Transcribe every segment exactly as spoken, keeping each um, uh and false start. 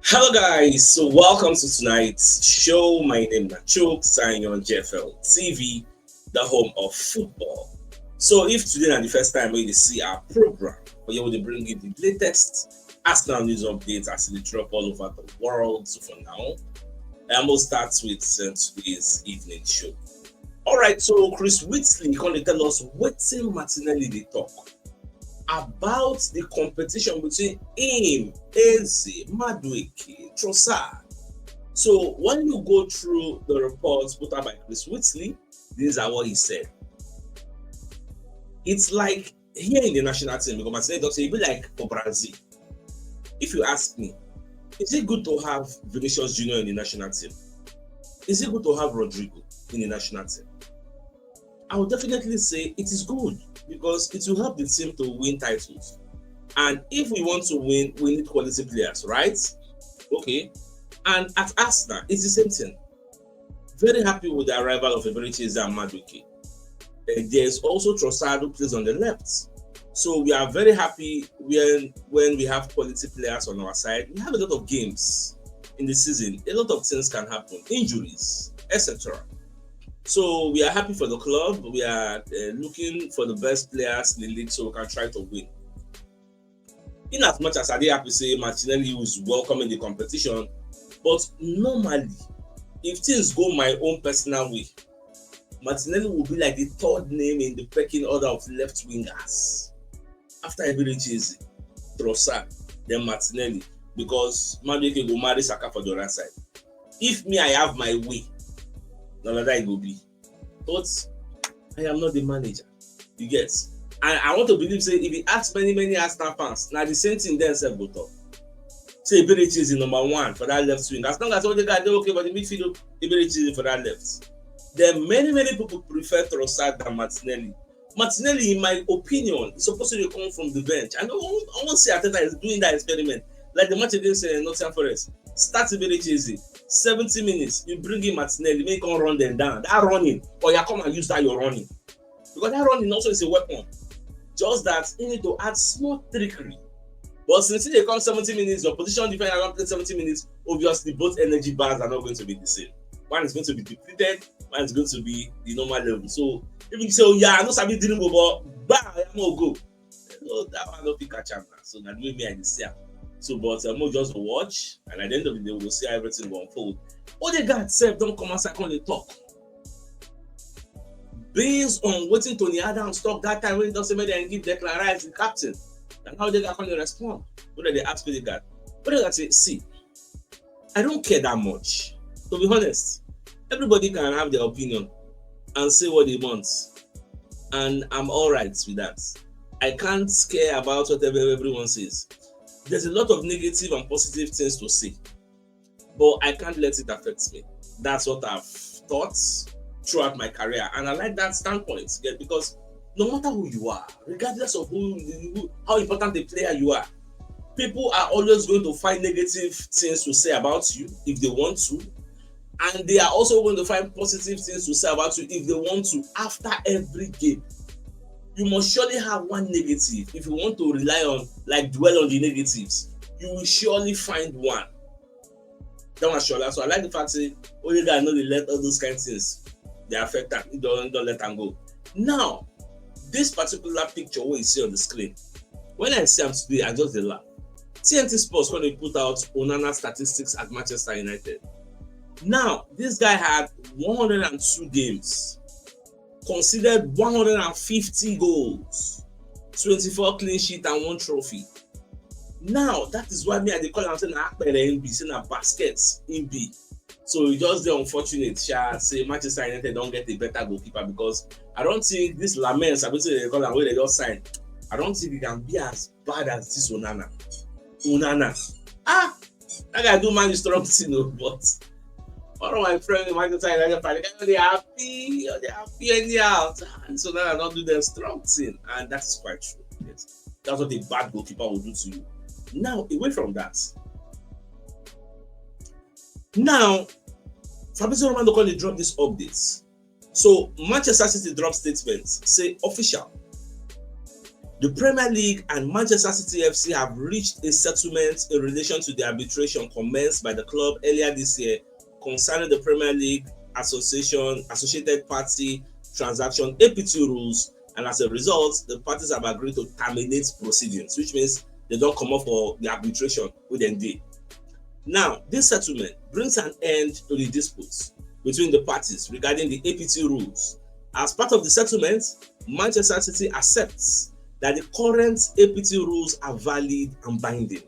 Hello, guys. So, welcome to tonight's show. My name is Nachuk, signing on J F L T V, the home of football. So, if today is the first time you see our program, we will bring you the latest Arsenal news updates as they drop all over the world. So, for now, I will start with uh, today's evening show. All right, so Chris Wheatley gonna tell us wetin Martinelli dey talk about the competition between him, Eze, Madueke, Trossard. So when you go through the reports put out by Chris Wheatley, these are what he said. It's like here in the national team, because Martinelli talk say e be like for Brazil. If you ask me, is it good to have Vinicius Junior in the national team? Is it good to have Rodrygo in the national team? I would definitely say it is good because it will help the team to win titles. And if we want to win, we need quality players, right? Okay. And at Arsenal, it's the same thing. Very happy with the arrival of Eberechi Eze and Madueke. Uh, there's also Trossard who plays on the left. So we are very happy when when we have quality players on our side. We have a lot of games in the season. A lot of things can happen, injuries, et cetera. So we are happy for the club. We are uh, looking for the best players in the league so we can try to win. In as much as I dey happy say Martinelli was welcome in the competition, but normally, if things go my own personal way, Martinelli will be like the third name in the pecking order of left wingers. After Eberechi Eze, Trossard, then Martinelli, because Madueke go marry Saka for the other side. If me, I have my way, na like that e go be. But I am not the manager. You get? And I want to believe say if you ask many, many Arsenal fans, na the same thing dem sef go talk. Say Eberechi Eze number one for that left wing. As long as Odegaard dey okay for the midfield, Eberechi Eze for that left. Then many, many people prefer Trossard than Martinelli. Martinelli, in my opinion, is supposed to come from the bench. I know I won't say Arteta is doing that experiment. Like the match against uh, Nottingham Forest. Start Eberechi Eze. seventy minutes, you bring in Martinelli, make him run them down. That running, or you come and use that your running. Because that running also is a weapon. Just that you need to add small trickery. But since they come seventy minutes, your position defender don play seventy minutes, obviously both energy bars are not going to be the same. One is going to be depleted, one is going to be the normal level. So if you say, oh yeah, I know sabi dribble, but bam, I am a go. No, that one no fit catch am now. So na the way me I dey see am. So but um, we'll just watch, and at the end of the day, we'll see how everything will unfold. Odegaard sef don come outside come dey talk. Based on wetin Tony Adams talk that time when he don say make dem give Declan Rice the captain, na how Odegaard come dey respond. When dem dey ask Odegaard, Odegaard say, see, I don't care that much. To be honest, everybody can have their opinion and say what they want, and I'm all right with that. I can't care about whatever everyone says. There's a lot of negative and positive things to say, but I can't let it affect me. That's what I've thought throughout my career, and I like that standpoint, yeah, because no matter who you are, regardless of who, who how important a player you are, people are always going to find negative things to say about you if they want to, and they are also going to find positive things to say about you if they want to after every game. You must surely have one negative if you want to rely on, like, dwell on the negatives. You will surely find one. That one sure. So I like the fact say Odegaard no dey let all those kind of things dey affect am. He don don let am go. Now, this particular picture wey you see on the screen, when I see am today, I just dey laugh. T N T Sports when they put out Onana statistics at Manchester United. Now, this guy had one hundred and two games, conceded one hundred and fifty goals, twenty-four clean sheet and one trophy. Now, that is why me I dey call am say na akpere im be, say na basket im be. So e just dey unfortunate sha say Manchester United don get a better goalkeeper, because I don't think this Lamens, I wetin dem dey call am, wey dem just sign, I don't think he can be as bad as this Onana. Onana. Ah, that guy do man strong thing o, but one of my friend in Manchester United fan, the guy dey happy, dey happy anyhow. Ah, so now I don do them strong thing, and that is quite true. Yes, that's what a bad goalkeeper will do to you. Now, away from that, now Fabrizio Romano come dey drop this update. So Manchester City drop statement say official, The Premier League and Manchester City F C have reached a settlement in relation to the arbitration commenced by the club earlier this year concerning the Premier League Association Associated Party transaction A P T rules, and as a result, the parties have agreed to terminate proceedings, which means they don't come up for the arbitration with N D. Now, this settlement brings an end to the disputes between the parties regarding the A P T rules. As part of the settlement, Manchester City accepts that the current A P T rules are valid and binding.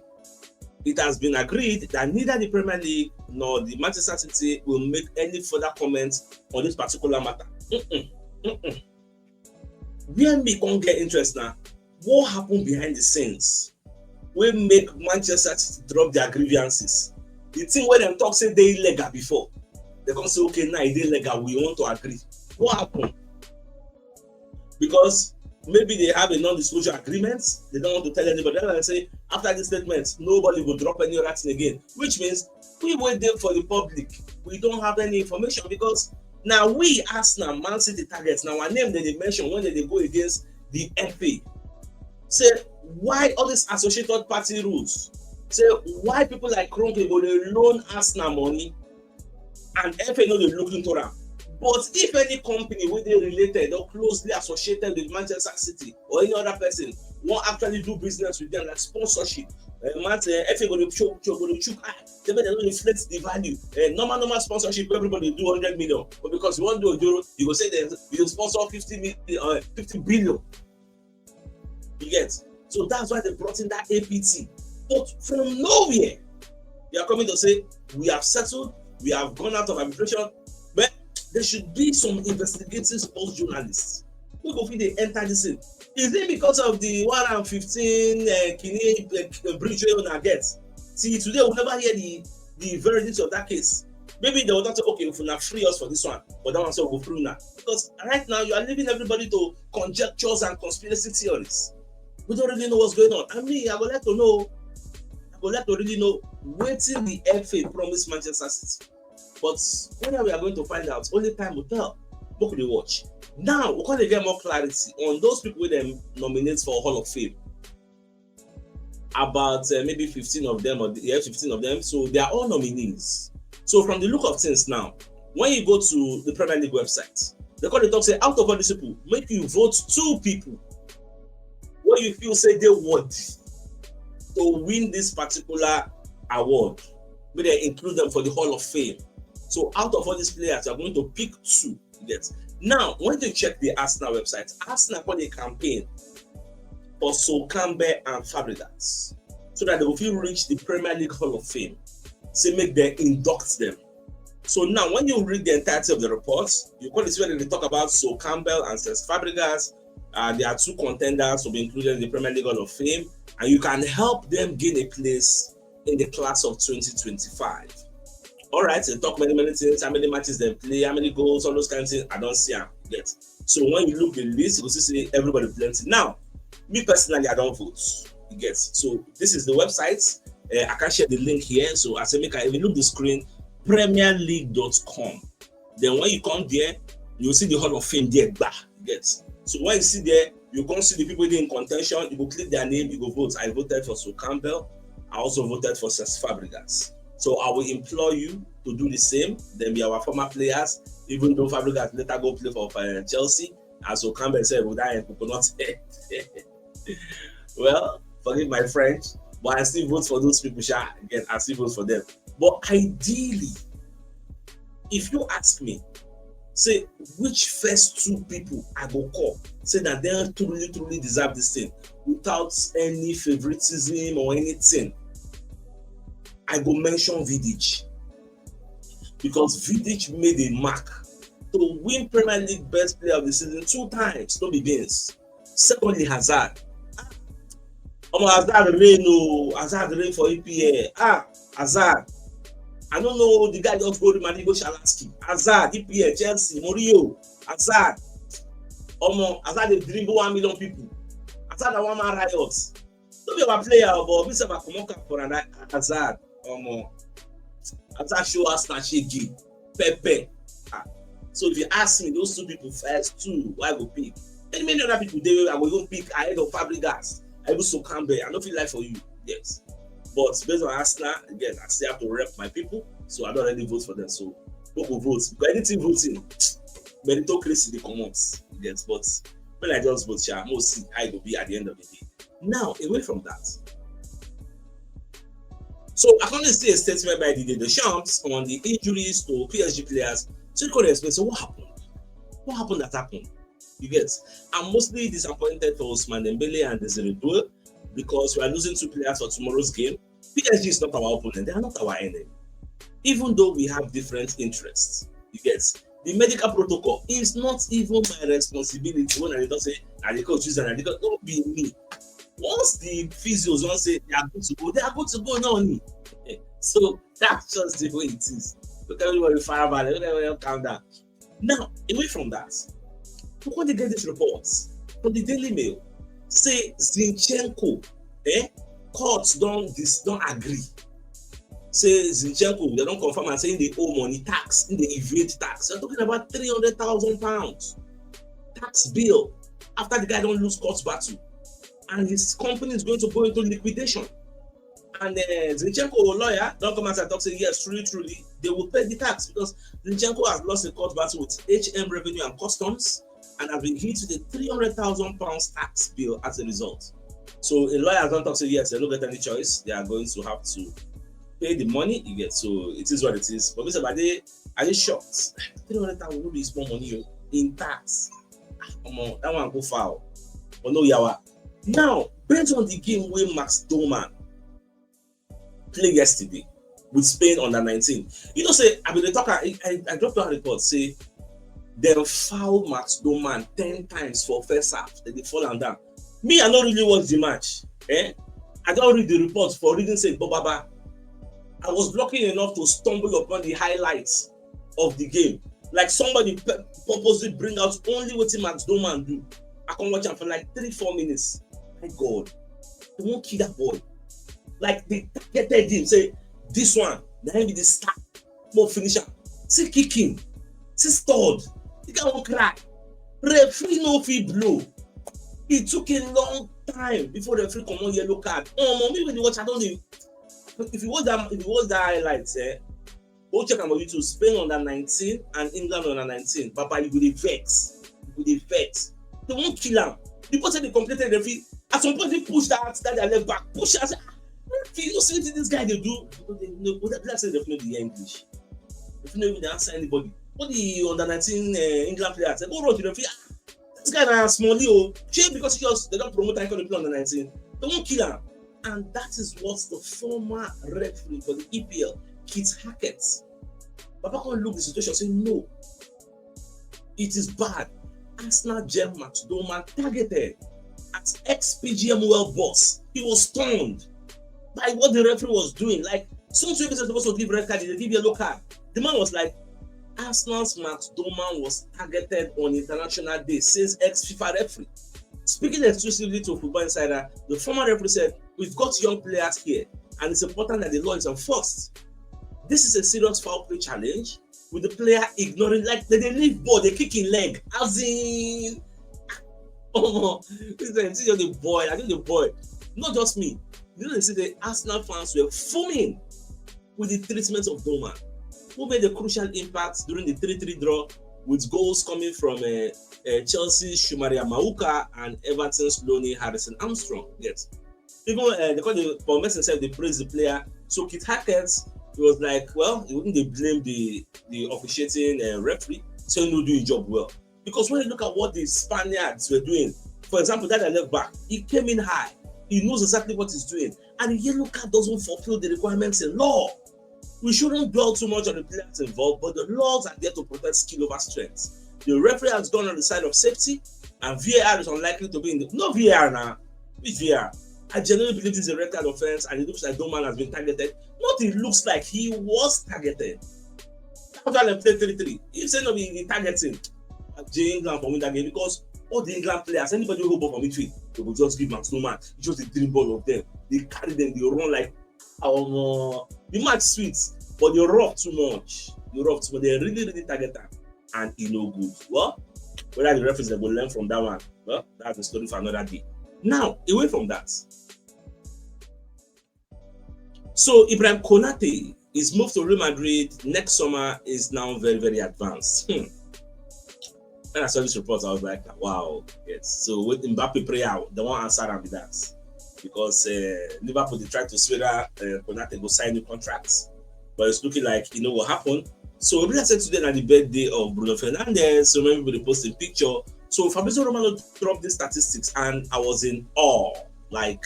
It has been agreed that neither the Premier League nor the Manchester City will make any further comments on this particular matter. Mm-mm, mm-mm. Where me come get interest now? What happened behind the scenes? Wey make Manchester City drop their grievances? The thing wey dem talk say dey illegal before, they come say, "Okay, now e dey legal, we want to agree." What happened? Because maybe they have a non-disclosure agreement, they don't want to tell anybody. That's why I say after this statement, nobody will drop any other thing again, which means we wait there for the public. We don't have any information because now we Arsenal, Man City targets. Now our name that they mention when they go against the F A. Say why all these associated party rules? Say why people like Kroenke go dey loan Arsenal money and F A no dey look into am. But if any company wey dey related or closely associated with Manchester City or any other person wan actually do business with them, like sponsorship, uh, man, uh, F A go dey chook, chook, go dey chook eye. Say make dem no inflate the value. Uh, normal, normal sponsorship, everybody do hundred million. But because you wan do Ojoro, you go say dem, you go sponsor fifty million, uh, fifty billion. You get? So that's why they brought in that A P T. But from nowhere, they are coming to say, "We have settled, we have gone out of arbitration." But there should be some investigative sports journalists who go fit dey enter this thing. Is it because of the one hundred fifteen, uh, kini, uh, bridge wey una get? See, today we never hear the, the verdict of that case. Maybe they will not say, "Okay, if una free us for this one, but that one sef go free una." Because right now, you are leaving everybody to conjectures and conspiracy theories. We don't really know what's going on. I mean, I would like to know, I would like to really know wetin the F A promise Manchester City. But whether we are going to find out, only time will tell. Make we dey watch. Now, we come dey get more clarity on those people wey dem nominate for Hall of Fame. About, uh, maybe fifteen of them, or, yeah, fifteen of them. So they are all nominees. So from the look of things now, when you go to the Premier League website, they come dey talk say, out of all these people, make you vote two people wey you feel say dey worthy to win this particular award, make dem include them for the Hall of Fame. So out of all these players, you are going to pick two. You get? Now, when you check the Arsenal website, Arsenal come dey campaign for Sol Campbell and Fabregas so that they go fit reach the Premier League Hall of Fame. Say make dem induct them. So now, when you read the entirety of the report, you come dey see where they talk about Sol Campbell and Cesc Fabregas. Uh, they are two contenders to be included in the Premier League Hall of Fame, and you can help them gain a place in the class of twenty twenty-five. All right, they talk many, many things, how many matches dem play, how many goals, all those kind of things. I don't see am yet. So when you look the list, you go see say everybody plenty. Now, me personally, I don vote. You get? So this is the website. Uh, I can share the link here. So I say make I, if you look the screen, premier league dot com. Then when you come there, you see the Hall of Fame there, gba. You get? So when you see there, you come see the people in contention, you go click their name, you go vote. I voted for Sol Campbell. I also voted for Cesc Fabregas. So I will implore you to do the same. Then be our former players, even though Fabregas later go play for, uh, Chelsea, and Sol Campbell said, "With that coconut." Well, forgive my French, but I still vote for those people, sha. Again, I still vote for them. But ideally, if you ask me, say which first two people I go call, say that they truly, truly deserve this thing without any favoritism or anything, I go mention Vidic, because Vidic made a mark to win Premier League Best Player of the Season two times, no be beans. Secondly, Hazard. Omo, Hazard reign o, Hazard reign for E P L. Ah, Hazard. I don't know, the guy just go Real Madrid, go Shalaski. Hazard, E P L, Chelsea, Mourinho, Hazard. Omo, Hazard dey dribble one million people. Hazard na one man riot. No be our player, but me sef I comot cap for am. Hazard, omo. Hazard show us na shege. Pepe. Ah. So if you ask me, those two people first, two, why go pick? Many, many other people dey wey I go even pick ahead of Fabregas. I even so Campbell. I no fit lie for you. Yes. But based on Arsenal, again, I still have to rep my people. So I don already vote for them. So people vote. But anything voting, meritocracy dey comot. Yes, but when I just vote, sha, mo see how e go be at the end of the day. Now, away from that. So I can see a statement by Didier Deschamps on the injuries to P S G players. So he could explain, so what happened? What happened that happened? You get? I'm mostly disappointed for Ousmane Dembele and Désiré Doué because we are losing two players for tomorrow's game. P S G is not our opponent. They are not our enemy. Even though we have different interests, you get? The medical protocol is not even my responsibility when I don say, "I dey coach this and I dey coach." No be me. Once the physios don say they are good to go, they are good to go now. Ni. So that's just the way it is. Look, everybody fire back. Look, everybody calm down. Now, away from that, we come dey get this report from the Daily Mail say Zinchenko, eh, courts don dis don agree. Say Zinchenko, they don confirm and say they owe money tax, they evade tax. They're talking about three hundred thousand pounds tax bill after the guy don lose court battle, and his company is going to go into liquidation. And uh, Zinchenko lawyer don come out and talk say yes, truly, truly, they will pay the tax because Zinchenko has lost a court battle with H M Revenue and Customs and has been hit with a three hundred thousand pounds tax bill as a result. So a lawyer don talk say yes, they no get any choice. They are going to have to pay the money you get. So it is what it is. But Mister Bade, are you shocked? Three hundred thousand no be small money o, in tax. Omo, that one go far o. But no yawa. Now, based on the game wey Max Doman play yesterday with Spain under nineteen, you know say I bin dey talk, I, I, I dropped one report say dem foul Max Doman ten times for first half, dem dey fall am down. Me, I no really watch the match. Eh? I don read the report for reading sake, but baba, I was lucky enough to stumble upon the highlights of the game. Like somebody pe- purposely bring out only wetin Max Doman do. I come watch am for like three, four minutes. My God, they won't kill that boy. Like they targeted him, say this one, na him be the star. Mo finish am. See kick him. See stored. The guy won't cry. Referee no fit blow. It took a long time before the referee comot yellow card. Oh, mommy, when you watch, I don't know. If you watch that, if you watch that highlights, eh, go check am on YouTube. Spain under nineteen and England under nineteen. Papa, you go dey vex. You go dey vex. They won't kill am. The person they complained referee. At some point, they push that that their left back, push am. Say, "Ah, referee, you see what this guy they do?" No, they no, they say they no dey English. They no even dey answer anybody. All the under nineteen uh, England players, they go run to the referee. "Ah, this guy na small o." Shey because he just they don't promote icon play under nineteen. They won't kill him. And that is what the former referee for the E P L, Keith Hackett, Baba come look the situation, say no, it is bad. Arsenal Jeff Max Doman targeted as ex P G M World boss. He was stunned by what the referee was doing. Like, some people supposed to give red card, they give yellow card. The man was like, "Arsenal's Max Doman was targeted on International Day," says ex FIFA referee. Speaking exclusively to Football Insider, the former referee said, "We've got young players here, and it's important that the law is enforced. This is a serious foul play challenge with the player ignoring, like, they, they leave ball, they kick in leg." As in, oh, this is just a boy, I think the boy. Not just me. You know, they say the Arsenal fans were fuming with the treatment of Doman, who made a crucial impact during the three three draw with goals coming from uh, uh, Chelsea's Shumari Amauka and Everton's Lonnie Harrison Armstrong. Yes. Even uh, they call the Paul Merson said they praised the player. So Keith Hackett, he was like, well, he wouldn't they blame the the officiating uh, referee, so he no do his job well. Because when you look at what the Spaniards were doing, for example, that left back, he came in high. He knows exactly what he's doing. And the yellow card doesn't fulfill the requirements in law. We shouldn't dwell too much on the players involved, but the laws are there to protect skill over strength. The referee has gone on the side of safety, and V A R is unlikely to be in the no V A R now. Which V A R? I genuinely believe this is a red card offense, and it looks like Doman has been targeted. Not it looks like, he was targeted. That's why they play three three. If say no be the targeting, Jay England for win that game because all the England players, anybody who go for midfield, they go just give Max Doman. Just the dream ball of them. They carry them, they run like um, the match sweet, but they rough too much. They rough too much. They really, really target them, and it no good. Well, whether the referees they go learn from that one, Well, that's the story for another day. Now, away from that, so Ibrahim Konate, his move to Real Madrid next summer is now very, very advanced. Hmm. When I saw this report, I was like, wow, yes. So with Mbappe prayer, the one answer am be that. Because uh, Liverpool dey try to sway that uh, Konate go sign new contracts. But it's looking like you know what happened. So we said today na the birthday of Bruno Fernandes. So many people dey posting picture. So Fabrizio Romano dropped the statistics, and I was in awe. Like,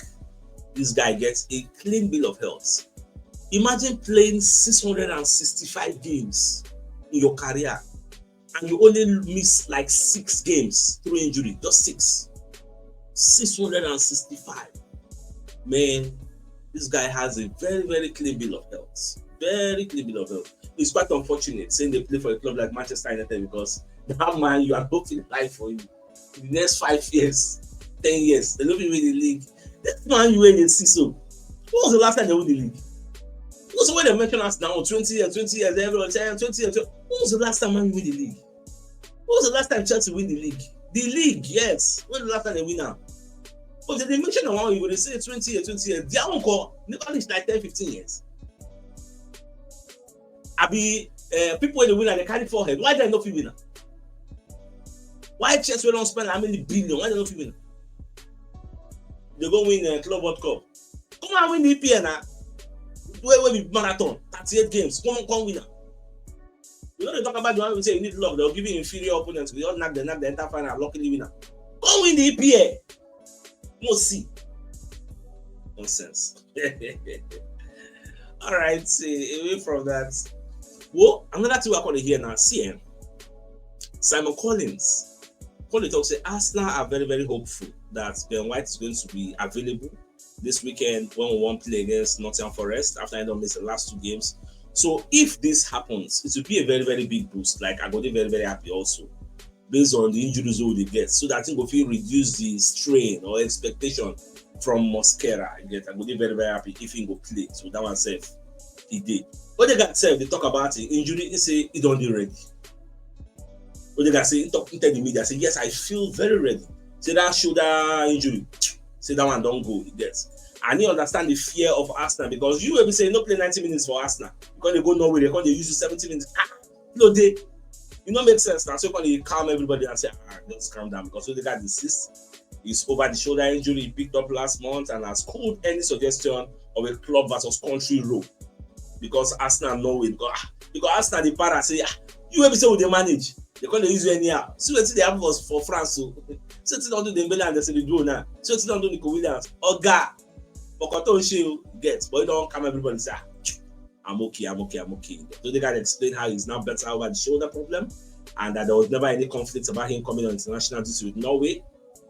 this guy gets a clean bill of health. Imagine playing six hundred and sixty-five games in your career, and you only miss like six games through injury, just six. six hundred and sixty-five. Man, this guy has a very, very clean bill of health. Very clean bill of health. It's quite unfortunate saying they play for a club like Manchester United, because that man, you are hoping life for you. The next five years, ten years, they don't even win the league. That man you win the season. When was the last time they won the league? Because when they mention us now, twenty years, twenty years, everyone say twenty years. When was the last time you win the league? When was the last time Chelsea win the league? The league, yes. When the last time they win now? But they mention the one you will say twenty years, twenty years. Their own call never reach like ten, fifteen years. I be uh, people when they win and they carry forehead. Why they not fit win? Why Chelsea don't spend how many billion? Why they not fit win? They go win the uh, Club World Cup. Come and win the E P L now. Where where be marathon, thirty-eight games. Come on, come win. You know they talk about the one we say you need luck. They'll give you inferior opponents. We all knock the knock the entire final. Luckily winner. Come win the E P L. We'll see. Nonsense. All right, see, away from that. Well, another thing we're going to hear now. C M Simon Collins. Collins talk say Arsenal are very, very hopeful that Ben White is going to be available this weekend when we won't play against Nottingham Forest after I don't miss the last two games. So if this happens, it will be a very, very big boost. Like I go be very, very happy also, based on the injuries we get, so that it will feel reduce the strain or expectation from Mosquera. Get I go be very, very happy if he go play. So that one safe, he did. But they got safe. They talk about the injury. He say he don't be ready. But they got say he talk into the media. Say yes, I feel very ready. Say that shoulder injury. Say that one don't go. He gets. And he understand the fear of Arsenal because you will be saying no play ninety minutes for Arsenal. Because they go nowhere. They come they use you seventy minutes. Ah, no day. It no make sense now. So when you calm everybody and say, ah, just calm down because so they got the cyst. His over the shoulder injury he picked up last month and has cooled any suggestion of a club versus country role. Because Arsenal know it. Because, ah, because Arsenal the para say, ah, you will be say we dey manage. They call they use you anyhow. See wetin dey happen for, for France o. See wetin don do Dembele and Destiny Duo now. See wetin don do Nico Williams. Oga, Bokoto Oshe o, get, but you don calm everybody say, ah, I'm okay, I'm okay, I'm okay. So they gotta explain how he's now better over the shoulder problem and that there was never any conflict about him coming on international duty with Norway.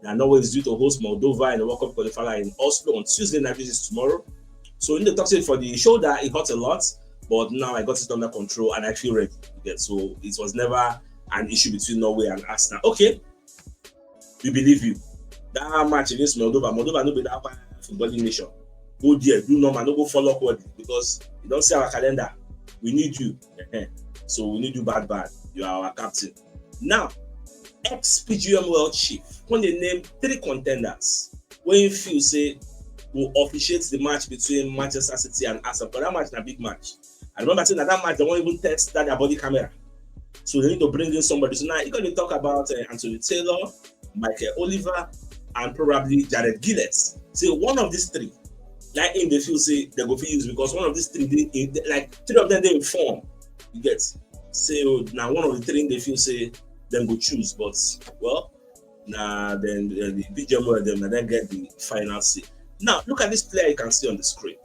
That Norway is due to host Moldova in the World Cup qualifier in Oslo on Tuesday night, which is tomorrow. So in the toxin for the shoulder, it hurt a lot, but now I got it under control and I feel ready. Yeah, so it was never an issue between Norway and Arsenal. Okay, we believe you. That match against Moldova, Moldova no be that kind footballing nation. Go there, do normal, no go follow awkwardly because you don't see our calendar. We need you. So we need you bad, bad. You are our captain. Now, ex P G M World Chief, when they name three contenders, when you feel say will officiate the match between Manchester City and Arsenal. But that match is a big match. I remember saying that that match, they won't even test that their body camera. So they need to bring in somebody. So now you got to talk about uh, Anthony Taylor, Michael Oliver, and probably Jared Gillett. Say one of these three, like in the field, say they go for use because one of these three, they, they, like three of them, they inform. You get so now one of the three in the field say them go choose, but well, now then uh, the P G M World them now then get the final say. Now look at this player you can see on the screen.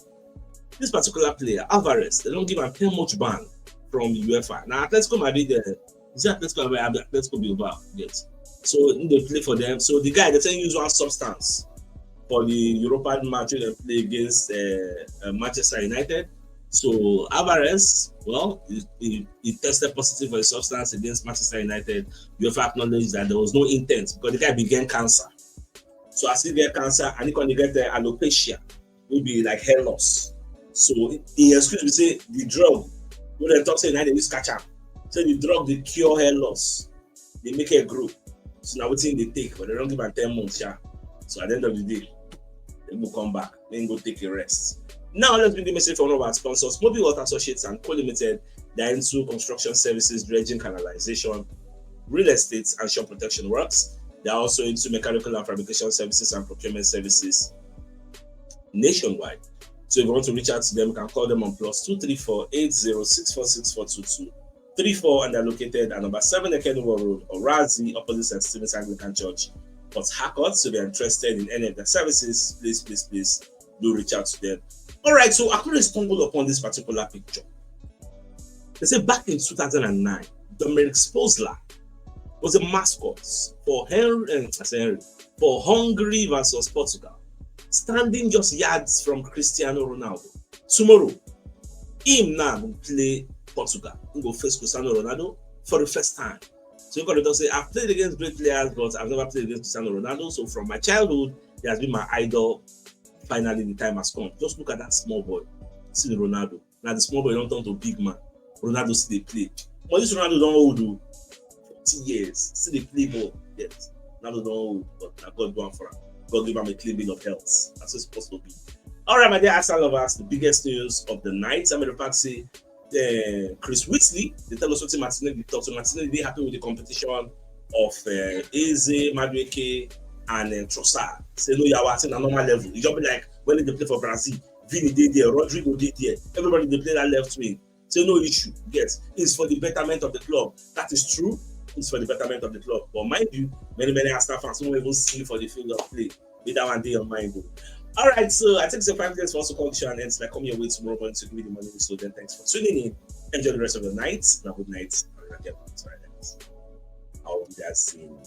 This particular player, Alvarez, they don't give him too much ban from UEFA. Now Atletico Madrid, uh, is it Atletico Madrid? Atletico Bilbao, yes. So they play for them. So the guy they say use one substance for the Europa match they play against uh, uh, Manchester United. So Alvarez, well, he, he, he tested positive for a substance against Manchester United. UEFA acknowledged that there was no intent because the guy began cancer. So as he get cancer and he can get the alopecia, will be like hair loss. So he excuse me say the drug. When they talk say now they use catch up. So the drug they cure hair loss. They make it grow. So now wetin dey take, but they don't give am ten months, yeah. So at the end of the day, they go come back, then go take a rest. Now let's bring the message from one of our sponsors, Mobile World Associates and Co Limited. They're into construction services, dredging, canalization, real estate, and shore protection works. They're also into mechanical and fabrication services and procurement services nationwide. So if you want to reach out to them, you can call them on plus two three four eight zero six four six four two two three four, and they're located at number seven Ekenuwa Road, Orazi, opposite St. Stephen's Anglican Church, Port Harcourt. So if you're interested in any of their services, please, please, please do reach out to them. All right, so I couldn't stumble upon this particular picture. They say back in two thousand nine, Dominic Szoboszlai was a mascot for Henry, eh, I say Henry, for Hungary versus Portugal, standing just yards from Cristiano Ronaldo. Tomorrow, him now go play Portugal. He go face Cristiano Ronaldo for the first time. So you gotta say, I've played against great players, but I've never played against Cristiano Ronaldo. So from my childhood, he has been my idol. Finally, the time has come. Just look at that small boy. See the Ronaldo. Now the small boy don't turn to big man. Ronaldo still dey play. But this Ronaldo don old o. Forty years, still dey play ball. Yes, Ronaldo don old, but na God do am for am. God give am a clean bill of health. That's what it's supposed to be. All right, my dear Arsenal lovers, the biggest news of the night. I'm in the fact say uh, Chris Wheatley, they tell us what Martinelli talks. So Martinelli, they happy with the competition of uh, Eze, Madueke, and uh, Trossard. Say no, you're at a normal level. It's just be like when they play for Brazil, Vini dey there, Rodrygo dey there. Everybody dey play that left wing. Say no issue. Yes, it's for the betterment of the club. That is true. It's for the betterment of the club. But mind you, many, many Arsenal fans won't even see for the field of play. With that one day on mind. Though. All right, so I think it's a five minutes for us to call the show and ends. Like, come your way tomorrow morning to give you the money. So then, thanks for tuning in. Enjoy the rest of the night. Now, good night. I'll be there soon.